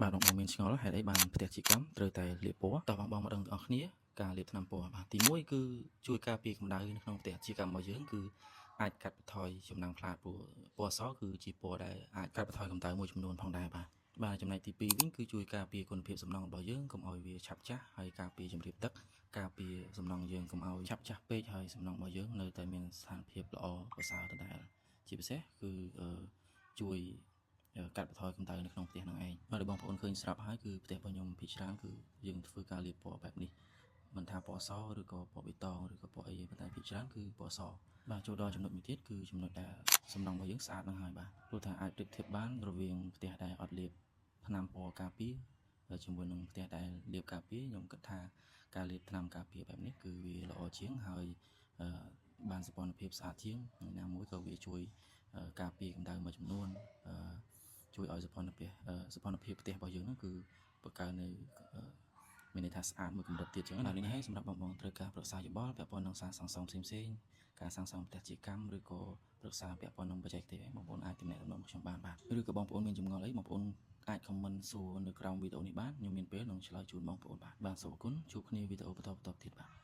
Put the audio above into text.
បាទបងបងមានឆ្ងល់ហេតុអីបានផ្ទះជាកម្មត្រូវតែលាបពណ៌តោះបងបងមកដឹងទាំងអស់គ្នាការលាបថ្នាំពណ៌បាទទី1គឺជួយការពារកម្ដៅនៅក្នុងផ្ទះជាកម្មរបស់យើងគឺអាចកាត់បន្ថយចំណាំងផ្លាតព្រោះពណ៌សគឺជាពណ៌ដែលអាចកាត់បន្ថយកម្ដៅមួយចំនួនផងដែរបាទបាទចំណែកទី2វិញគឺជួយការពារគុណភាពសំណង់របស់យើងកុំឲ្យវាឆាប់ចាស់ហើយការពារជំរាបទឹកការពារសំណង់យើងកុំឲ្យឆាប់ចាស់ពេកហើយសំណង់របស់យើងនៅតែមានស្ថានភាពល្អប្រសើរដដែលជាពិសេសគឺជួយ កាត់បន្ថយកម្ដៅនៅក្នុងផ្ទះហ្នឹងឯងបាទដូចបងប្អូនឃើញស្រាប់ហើយគឺផ្ទះរបស់ខ្ញុំភាគច្រើនគឺយើងធ្វើការលាបពណ៌បែបនេះមិនថាពណ៌សឬក៏ពណ៌បៃតងឬក៏ពណ៌អីប៉ុន្តែភាគច្រើនគឺពណ៌សបាទចូលដល់ចំណុចមួយទៀតគឺចំណុចដែលសំណង់របស់យើងស្អាតហ្នឹងហើយបាទព្រោះថាអាចប្រៀបធៀបបានរវាងផ្ទះដែលអត់លាបថ្នាំពណ៌ការពារជាមួយនឹងផ្ទះដែលលាបការពារខ្ញុំគិតថាការលាបថ្នាំការពារបែបនេះគឺវាល្អជាងហើយបានសោភ័ណភាពស្អាតជាងណាមួយក៏វាជួយការពារកម្ដៅមួយចំនួនជួយឲ្យសោភ័ណភាពសោភ័ណភាពផ្ទះរបស់យើងហ្នឹងគឺបង្កើននៅមានន័យថាស្អាតមួយកម្រិតទៀតចឹងណានេះហើយសម្រាប់បងបងត្រូវការប្រឹក្សាយោបល់ពាក់ព័ន្ធនឹងសារសាងសង់ផ្សេងៗការសាងសង់ផ្ទះជាកម្មឬក៏ប្រឹក្សាពាក់ព័ន្ធនឹងបច្ចេកទេសបងប្អូនអាចទំនាក់ទំនងខ្ញុំបានបាទឬក៏បងប្អូនមានចម្ងល់អីបងប្អូនអាច comment សួរនៅក្រោមវីដេអូនេះបានខ្ញុំមានពេលនឹងឆ្លើយជូនបងប្អូនបាទបាទសូមអរគុណជួបគ្នាវីដេអូបន្តបន្តទៀតបាទ។